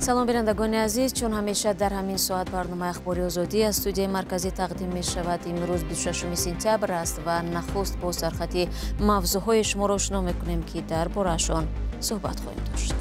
Салом, бинандагони азиз. Чун ҳамеша дар ҳамин соат барномаи Ахбори Озодӣ аз студияи марказӣ тақдим мешавад. Имрӯз 26 сентябр аст ва нахуст бо сархати мавзӯъҳои шуморо ошно мекунем, ки дар бораашон суҳбат хоҳем дошт.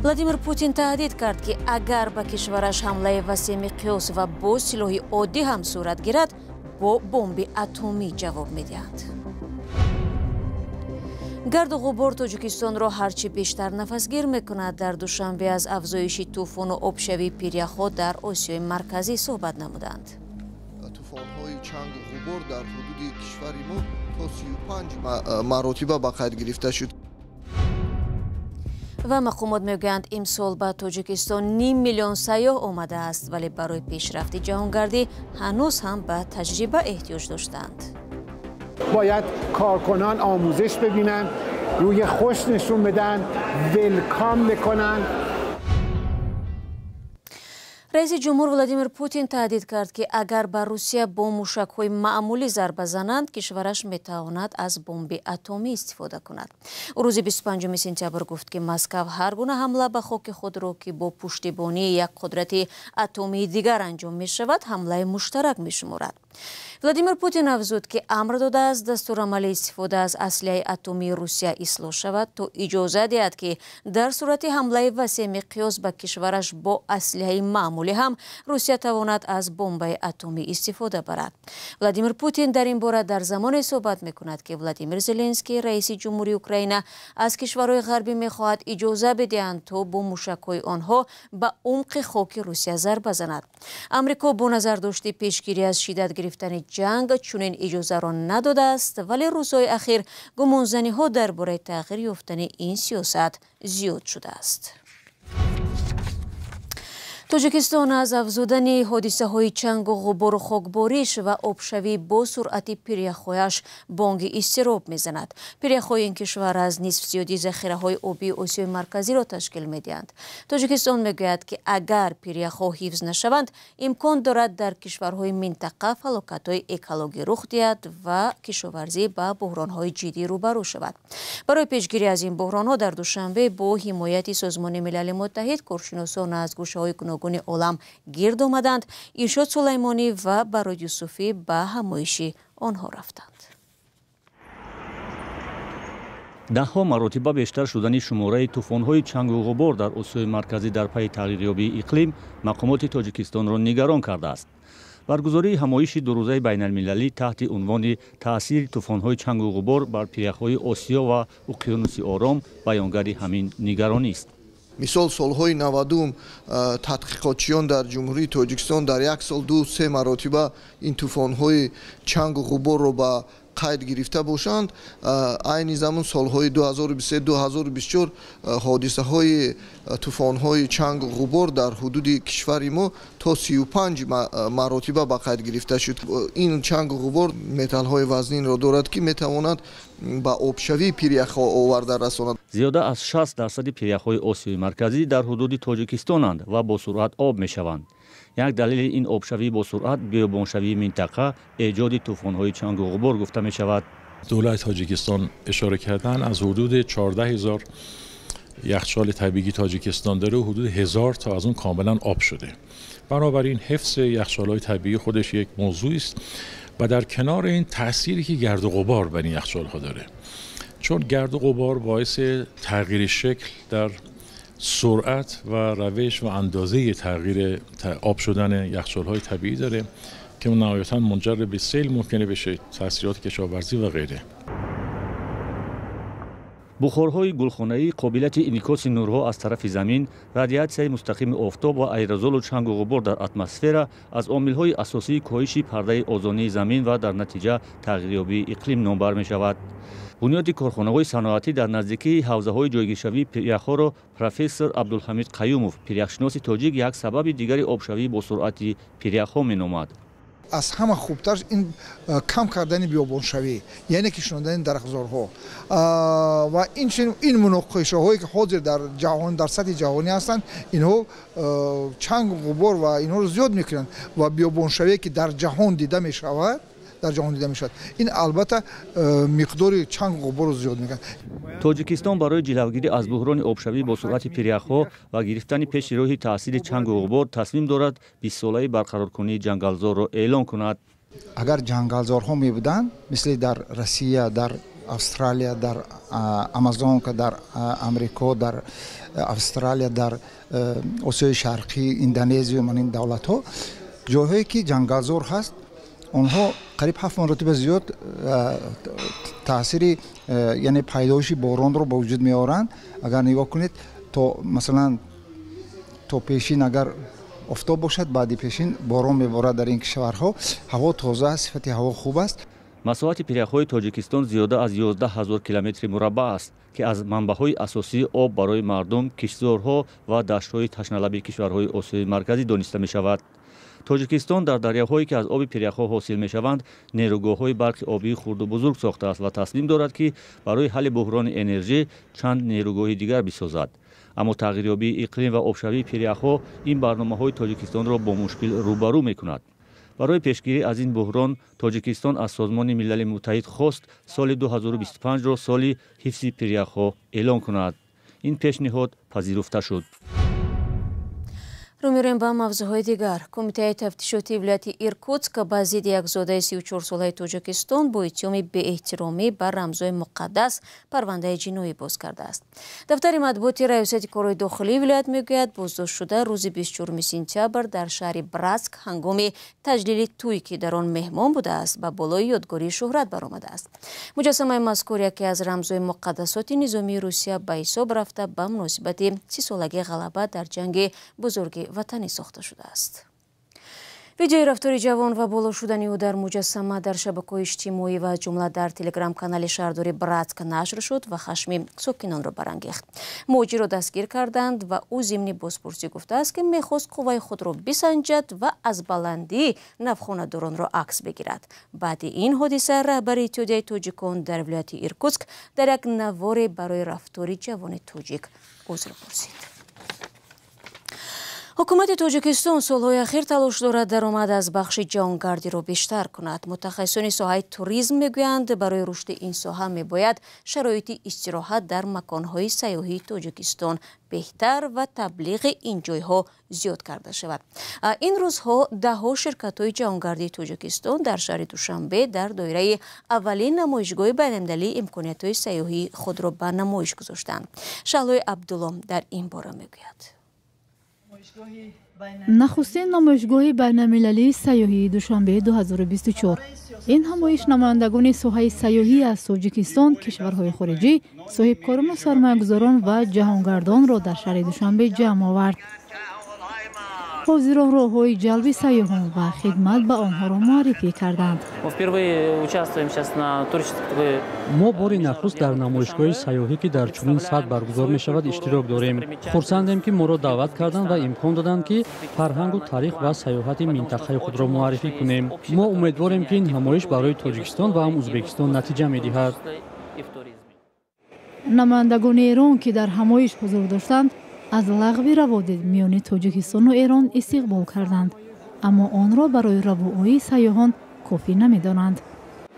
Владимир Путин таҳдид кард, ки агар ба кишвараш ҳамлаи васеъмиқёс ва бо силоҳи оддӣ ҳам сурат гирад, бо бомби атомӣ ҷавоб медиҳанд. Гарду ғубор Тоҷикистонро ҳарчи бештар нафасгир мекунад. Дар Душанбе аз афзоиши тӯфону обшавии пиряхҳо дар Осиёи Марказӣ суҳбат намуданд. Тӯфонҳои чангу ғубор дар ҳудуди кишвари мо то 35 маротиба ба қайд гирифта шуд. Ва мақомот мегӯянд, имсол ба Тоҷикистон 500 000 сайёҳ омадааст, вале барои пешрафти ҷаҳонгардӣ ҳанӯз ҳам ба таҷриба эҳтиёҷ доштанд. Бояд کارکنان آموزش ببینن، روی خوش نشون بدن، welcome بکنن. Раиси ҷумҳур Владимир Путин таҳдид кард, ки агар ба Русия бо мушакҳои маъмулӣ зарба зананд, кишвараш метавонад аз бомби атомӣ истифода кунад. Ӯ рӯзи 25 сентябр гуфт, ки Москав ҳар гуна ҳамла ба хоки худро, ки бо пуштибонии як қудрати атомии дигар анҷом мешавад, ҳамлаи муштарак мешуморад. Владимир Путин афзуд, ки амр додааст дастурамали истифода аз аслиҳаи атомии Русия ислоҳ шавад, то иҷоза диҳад, ки дар сурати ҳамлаи васеъмиқёс ба кишвараш бо аслиҳаи маъмулӣ ҳам Русия тавонад аз бомбаи атомӣ истифода барад. Владимир Путин дар ин бора дар замоне суҳбат мекунад, ки Владимир Зеленский, раиси ҷумҳурии Украина, аз кишварҳои ғарбӣ мехоҳад иҷоза бидиҳанд, то бо мушакҳои онҳо ба умқи хоки Русия зарба занад. Амрико бо назардошти пешгирӣ аз шиддат гирифтани ҷанг чунин иҷозаро надодааст, вале рӯзҳои ахир гумонзаниҳо дар бораи тағйир ёфтани ин сиёсат зиёд шудааст. Тоҷикистон аз афзудани ҳодисаҳои чангу ғубору хокбориш ва обшавӣ бо суръати пиряхҳояш бонги изтироб мезанад. Пиряхҳои ин кишвар аз нисф зиёди захираҳои обии Осиёи Марказиро ташкил медиҳанд. Тоҷикистон мегӯяд, ки агар пиряхҳо ҳифз нашаванд, имкон дорад дар кишварҳои минтақа фалокатҳои экологӣ рух диҳад ва кишоварзӣ ба буҳронҳои ҷиддӣ рӯбарӯ шавад. Барои пешгирӣ аз ин буҳронҳо дар Душанбе бо ҳимояти Созмони Милали Муттаҳид коршиносон аз гӯшаҳои гуногуни олам гирд омаданд. Иршод Сулаймонӣ ва Барод Юсуфӣ ба ҳамоиши онҳо рафтанд. Даҳҳо маротиба бештар шудани шумораи тӯфонҳои чангу ғубор дар Осиёи Марказӣ дар пайи тағйирёбии иқлим мақомоти Тоҷикистонро нигарон кардааст. Баргузории ҳамоиши дурӯзаи байналмилалӣ таҳти унвони «Таъсири тӯфонҳои чангу ғубор бар пиряхҳои Осиё ва Уқёнуси Ором» баёнгари ҳамин нигаронист. Мисол, солҳои 90-ум тадқиқотчиён дар Ҷумҳурии Тоҷикистон дар як сол ду се маротиба ин тӯфонҳои чангу ғуборро ба қайд гирифта бошанд, айни замон солҳои 2023, 2024 ҳодисаҳои тӯфонҳои чангу ғубор дар ҳудуди кишвари мо то 35 маротиба ба қайд гирифта шуд. Ин чангу ғубор металлҳои вазнинро дорад, ки метавонад ба обшавии пиряхҳо оварда расонад. Зиёда аз 60 дарсади пиряхҳои Осиёи Марказӣ дар ҳудуди Тоҷикистонанд ва бо суръат об мешаванд. Як далели ин обшавӣ бо суръат биёбоншавии минтақа, эҷоди тӯфонҳои чангу ғубор гуфта мешавад. دولت تاجیکستان اشاره کردن، از حدود 14 هزار یخچال طبیعی تاجیکستان داره، حدود 1000 تا از اون کاملا آب شده. بنابراین حفظ یخچال‌های طبیعی خودش یک موضوعی است و در کنار این تأثیری که گرد و غبار بر این یخچال‌ها داره، چون گرد و غبار باعث تغییر شکل در سرعت و روش و اندازه تغییر آب شدن یخچال‌های طبیعی داره که نهایتا منجر به سیل ممکنه بشه، تاثیرات کشاورزی و غیره. Бухорҳои гулхонаӣ, қобилияти инъикоси нурҳо аз тарафи замин, радиатсияи мустақими офтоб ва аэрозолу чангу ғубор дар атмосфера аз омилҳои асосии коҳиши пардаи озонии замин ва дар натиҷа тағйирёбии иқлим номбар мешавад. Бунёди корхонаҳои саноатӣ дар наздикии ҳавзаҳои ҷойгиршавии пиряхҳоро профессор Абдулҳамид Қаюмов, пиряхшиноси тоҷик, як сабаби дигари обшавӣ бо суръати пиряхҳо меномад. Аз ҳама хубтар ин кам кардани биёбоншавӣ, яъне ки шинондани дарахтзорҳо ва инчунин ин муноқишаҳое, ки ҳозир дар ҷаҳон, дар сатҳи ҷаҳонӣ ҳастанд, инҳо чангу ғубор ва инҳоро зиёд мекунанд ва биёбоншавие, ки дар ҷаҳон дида мешавад. дар ҷаҳон дида мешавад. Ин албатта миқдори чанг ғуборро зиёд мекунад. Тоҷикистон барои ҷилавгирӣ аз буҳрони обшавӣ бо суръати пиряхҳо ва гирифтани пеши роҳи таъсири чангу ғубор тасмим дорад 20-солаи барқароркунии ҷангалзорро эълон кунад. Агар ҷангалзорҳо мебуданд, мисли дар Россия, дар Австралия, дар Амазонка, дар Амрико, дар Австралия, дар Осиёи Шарқӣ, Индонезия, ман ин давлатҳо, ҷойҳое ки ҷангалзор ҳаст, онҳо қариб 7 маротиба зиёд таъсири, яъне пайдоиши боронро ба вуҷуд меоранд. Агар нигоҳ кунед, то масалан то пешин агар офтоб бошад, баъди пешин борон меборад. Дар ин кишварҳо ҳаво тоза аст, сифати ҳаво хуб аст. Масоҳати пиряхҳои Тоҷикистон зиёда аз 11 ҳазор километри мураббаъ аст, ки аз манбаъҳои асосии об барои мардум, киштзорҳо ва даштҳои ташналаби кишварҳои Осиёи Марказӣ дониста мешавад. Тоҷикистон дар дарёҳое ки аз оби пиряхҳо ҳосил мешаванд, нерӯгоҳҳои барқи обии хурду бузург сохтааст ва тасмим дорад, ки барои ҳалли буҳрони энержӣ чанд нерӯгоҳи дигар бисозад. Аммо тағйирёбии иқлим ва обшавии пиряхҳо ин барномаҳои Тоҷикистонро бо мушкил рӯбарӯ мекунад. Барои пешгирӣ аз ин буҳрон Тоҷикистон аз Созмони Милали Муттаҳид хост соли 2025-ро соли ҳифзи пиряхҳо эълон кунад. Ин пешниҳод пазируфта шуд. Рӯ меорем ба мавзӯъҳои дигар. Кумитаи тафтишоти вилояти Иркутск ба зидди як зодаи 34-солаи Тоҷикистон бо иттиҳоми беэҳтиромӣ ба рамзҳои муқаддас парвандаи ҷиноӣ боз кардааст. Дафтари матбуоти раёсати корҳои дохилии вилоят мегӯяд, боздоштшуда рӯзи 24 сентябр дар шаҳри Братск ҳангоми таҷлили тӯй, ки дар он меҳмон будааст, ба болои ёдгории шӯҳрат баромадааст. Муҷассамаи мазкур яке аз рамзҳои муқаддасоти низомии Русия ба ҳисоб рафта, ба муносибати 30-солагии ғалаба дар ҷанги бузурги ватанӣ сохта шудааст. Видеои рафтори ҷавон ва боло шудани ӯ дар муҷассама дар шабакаҳои иҷтимоӣ ва аз ҷумла дар телеграм-канали шаҳрдори Братск нашр шуд ва хашми сокинонро барангехт. Муҳоҷирро дастгир карданд ва ӯ зимни бозпурсӣ гуфтааст, ки мехост қувваи худро бисанҷад ва аз баландии навхонадоронро акс бигирад. Баъди ин ҳодиса раҳбари Иттиҳодияи тоҷикон дар вилояти Иркутск дар як наворе барои рафтори ҷавони тоҷик узр пурсид. Ҳукумати Тоҷикистон солҳои ахир талош дорад даромад аз бахши ҷаҳонгардиро бештар кунад. Мутахассисони соҳаи туризм мегӯянд, барои рушди ин соҳа мебояд шароити истироҳат дар маконҳои сайёҳии Тоҷикистон беҳтар ва таблиғи ин ҷойҳо зиёд карда шавад. Ин рӯзҳо даҳҳо ширкатҳои ҷаҳонгардии Тоҷикистон дар шаҳри Душанбе дар доираи аввалин намоишгоҳи байналмилалии имкониятҳои сайёҳии худро ба намоиш гузоштанд. Шаҳлои Абдулло дар ин бора мегӯяд. Нахустин намоишгоҳи байналмилалии сайёҳии Душанбе 2024. Ин ҳамоиш намояндагони соҳаи сайёҳӣ аз Тоҷикистон, кишварҳои хориҷӣ, соҳибкорону сармоягузорон ва ҷаҳонгардонро дар шаҳри Душанбе ҷамъ овард. Ҳозирон роҳҳои ҷалби сайёҳон ва хидмат ба онҳоро муаррифӣ карданд. Мо бори нахуст дар намоишгоҳи сайёҳӣ, ки дар чунин сатҳ баргузор мешавад, иштирок дорем. Хурсандем, ки моро даъват карданд ва имкон доданд, ки фарҳангу таърих ва сайёҳати минтақаи худро муаррифӣ кунем. Мо умедворем, ки ин ҳамоиш барои Тоҷикистон ва ҳам Ӯзбекистон натиҷа медиҳад. Намояндагони Эрон, ки дар ҳамоиш ҳузур доштанд, аз лағви раводид миёни Тоҷикистону Эрон истиқбол карданд, аммо онро барои равоии сайёҳон кофӣ намедонанд.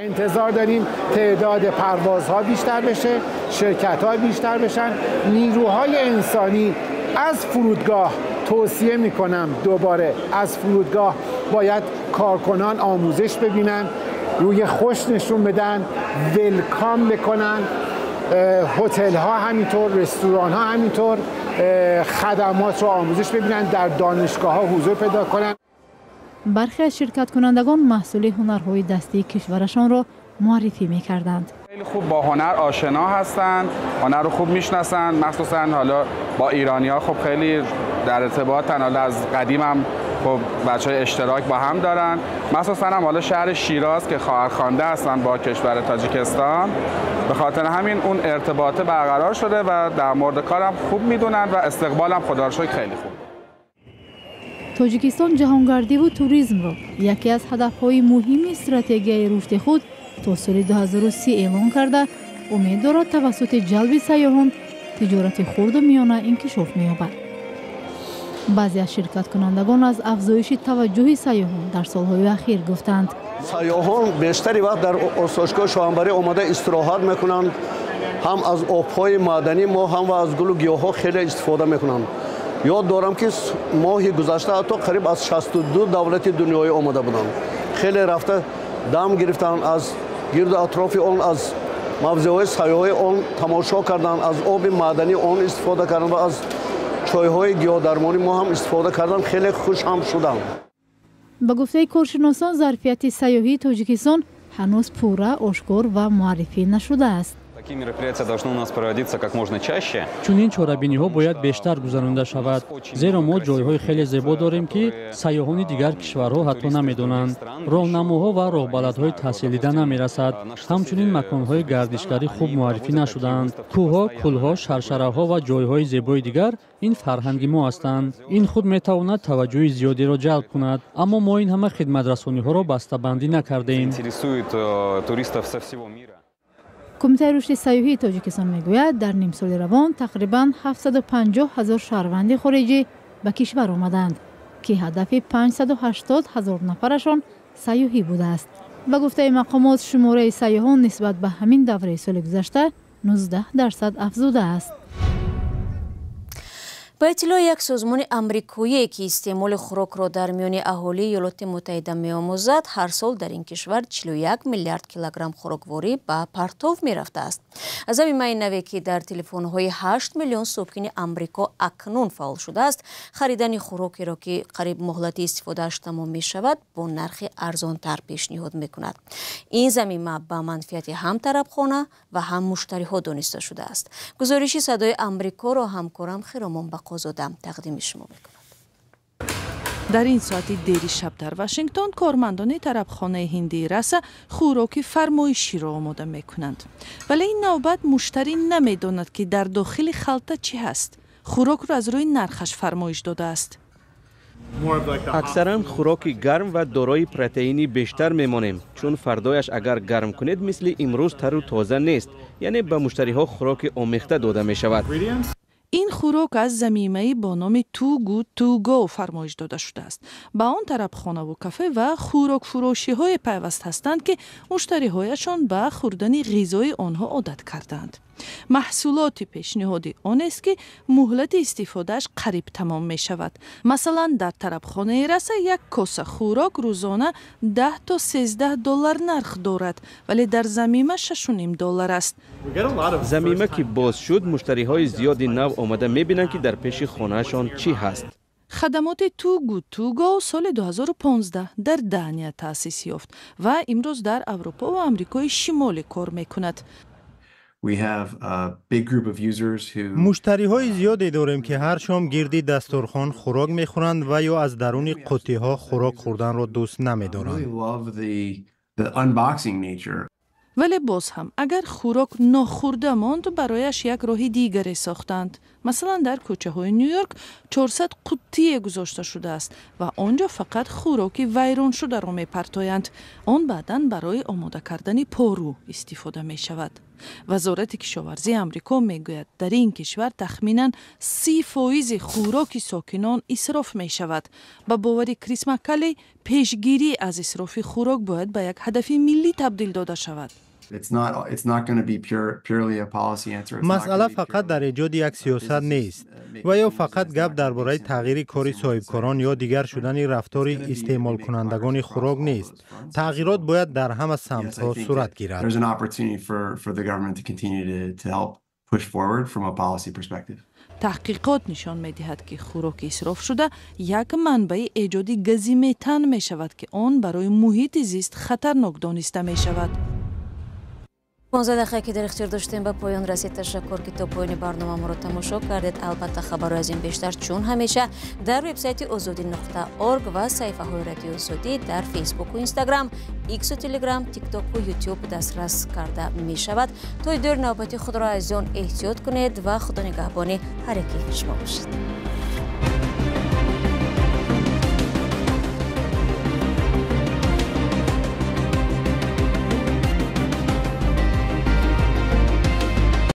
انتظار داریم تعداد پروازها بیشتر بشه، شرکت‌ها بیشتر بشن، نیروهای انسانی از فرودگاه توصیه میکنم دوباره از فرودگاه باید کارکنان آموزش ببینن، روی خوش نشون بدن، ولکام بکنن، هتل ها همینطور، رستوران ها همینطور، خدمات رو آموزش ببینن، در دانشگاه ها حضور پیدا کنن. برخی از شرکت کنندگان محصول هنرهای دستی کشورشان را معرفی می‌کردند. خیلی خوب با هنر آشنا هستند، هنر رو خوب میشناسند، مخصوصا حالا با ایرانی‌ها خب خیلی در ارتباطن، حالا از قدیم هم خب بچه‌های اشتراک با هم دارن، مخصوصا هم حالا شهر شیراز که خواهرخوانده هستن با کشور تاجیکستان، به خاطر همین اون ارتباط برقرار شده و در مورد کارم خوب میدونن و استقبالم خدا رو شکر خیلی خوب. Тоҷикистон ҷаҳонгардиву туризмро яке аз ҳадафҳои муҳими стратегияи рушди худ то соли 2030 эълон карда, умед дорад тавассути ҷалби сайёҳон тиҷорати хурду миёна инкишоф меёбад. Баъзе аз ширкаткунандагон аз афзоиши таваҷҷӯҳи сайёҳон дар солҳои ахир гуфтанд. Сайёҳон бештари вақт дар осоишгоҳи Шоҳанбарӣ омада истироҳат мекунанд. Ҳам аз обҳои маъданӣ мо, ҳам аз гулу гиёҳҳо хеле истифода мекунанд. Ёд дорам, ки моҳи гузашта ҳатто қариб аз 62 давлати дунёӣ омада буданд. Хеле рафта дам гирифтанд, аз гирду атрофи он, аз мавзеъҳои сайёҳии он тамошо карданд, аз оби маъданӣ он истифода карданд ва аз чойҳои гиёҳдармонӣ мо ҳам истифода карданд, хеле хуш ҳам шуданд. Ба гуфтаи коршиносон, зарфияти сайёҳии Тоҷикистон ҳанӯз пурра ошкор ва муаррифӣ нашудааст. Такие мероприятия должны у нас проводиться как можно чаще. Чунин чорабиниҳо бояд бештар гузаронида шавад, зеро мо ҷойҳои хеле зебо дорем, ки сайёҳони дигар кишварҳо ҳатто намедонанд. Роҳнамоҳо ва роҳбаладҳои таҳсилдида намерасад. Ҳамчунин маконҳои гардишгарӣ хуб муаррифӣ нашудаанд. Кӯҳҳо, кӯлҳо, шаршараҳо ва ҷойҳои зебои дигар ин фарҳанги мо ҳастанд. Ин худ метавонад таваҷҷӯҳи зиёдеро ҷалб кунад, аммо мо ин ҳама хидматрасониҳоро бастабандӣ накардем. Интересует туристов со всего мира. Кумитаи рушди сайёҳии Тоҷикистон мегӯяд, дар нимсоли равон тақрибан 750 ҳазор шаҳрванди хориҷӣ ба кишвар омаданд, ки ҳадафи 580 ҳазор нафарашон сайёҳӣ будааст. Ба гуфтаи мақомот, шумораи сайёҳон нисбат ба ҳамин давраи соли гузашта 19% афзудааст. Ба иттилои як созмони амрикоие, ки истеъмоли хӯрокро дар миёни аҳолии Иёлоти Муттаҳида меомӯзад, ҳар сол дар ин кишвар 41 миллиард килограмм хӯрокворӣ ба партов мерафтааст. Замимаи наве, ки дар телефонҳои 8 миллион сокини Амрико акнун фаъол шудааст, харидани хӯрокеро, ки қариб муҳлати истифодааш тамом мешавад, бо нархи арзонтар пешниҳод мекунад. Ин замима ба манфиати ҳам тарабхона ва ҳам муштариҳо дониста шудааст. Гузориши Садои Амрикоро ҳамкорам Хиромон Бақозода тақдими шумо мекунад. Дар ин соати дери шаб дар Вашингтон кормандони тарабхонаи ҳиндии Раса хӯроки фармоиширо омода мекунанд, вале ин навбат муштарӣ намедонад, ки дар дохили халта чӣ ҳаст. Хӯрокро аз рӯи нархаш фармоиш додааст. Аксаран хӯроки гарм ва дорои протеини бештар мемонем, чун фардояш агар гарм кунед, мисли имрӯз тару тоза нест, яъне ба муштариҳо хӯроки омехта дода мешавад. Ин хӯрок аз замимаи бо номи Too Good To Go фармоиш дода шудааст. Ба он тарабхонаву кафе ва хӯрокфурӯшиҳое пайваст ҳастанд, ки муштариҳояшон ба хӯрдани ғизои онҳо одат кардаанд. Маҳсулоти пешниҳодӣ онест, ки муҳлати истифодааш қариб тамом мешавад. Масалан, дар тарабхонаи Раса як коса хӯрок рӯзона 10 то 13 доллар нарх дорад, вале дар замима 6,5 доллар аст. Замима ки боз шуд, муштариҳои зиёди нав омада мебинанд, ки дар пеши хонаашон чӣ ҳаст. Хадамоти Too Good To Go соли 2015 дар Дания таъсис ёфт ва имрӯз дар Аврупо ва Амрикои Шимолӣ кор мекунад. Муштариҳои зиёде дорем, ки ҳар шом гирди дастурхон хӯрок мехӯранд ва ё аз даруни қуттиҳо хӯрок хӯрданро дӯст намедоранд. Вале боз ҳам агар хӯрок нохӯрда монд, барояш як роҳи дигаре сохтанд. Масалан, дар кӯчаҳои Ню Йорк 400 қуттие гузошта шудааст ва он ҷо фақат хӯроки вайроншударо мепартоянд. Он баъдан барои омода кардани пору истифода мешавад. Вазорати кишоварзии Амрико мегӯяд, дар ин кишвар тахминан 30 фоизи хӯроки сокинон исроф мешавад. Ба бовари Крис Маккалей, пешгирӣ аз исрофи хӯрок бояд ба як ҳадафи миллӣ табдил дода шавад. Масъала фақат дар эҷоди як сиёсат нест ва ё фақат гап дар бораи тағйири кори соҳибкорон ё дигар шудани рафтори истеъмолкунандагони хӯрок нест. Тағйирот бояд дар ҳама самтҳо сурат гирад. Таҳқиқот нишон медиҳад, ки хӯроки исрофшуда як манбаи эҷоди гази метан мешавад, ки он барои муҳити зист хатарнок дониста мешавад. 15 дақиқа, ки дар ихтиёр доштем, ба поён расид. Ташаккур, ки то поёни барнома моро тамошо кардед. Албатта, хабарҳои аз ин бештар, чун ҳамеша, дар вебсайти Озодӣ.org ва саҳифаҳои Радиои Озодӣ дар Фейсбуку Инстаграм, Иксу Телеграм, Тиктоку Ютуб дастрас карда мешавад. То дидори навбати худро азизон эҳтиёт кунед ва Худо нигаҳбони ҳар яки шумо бошад.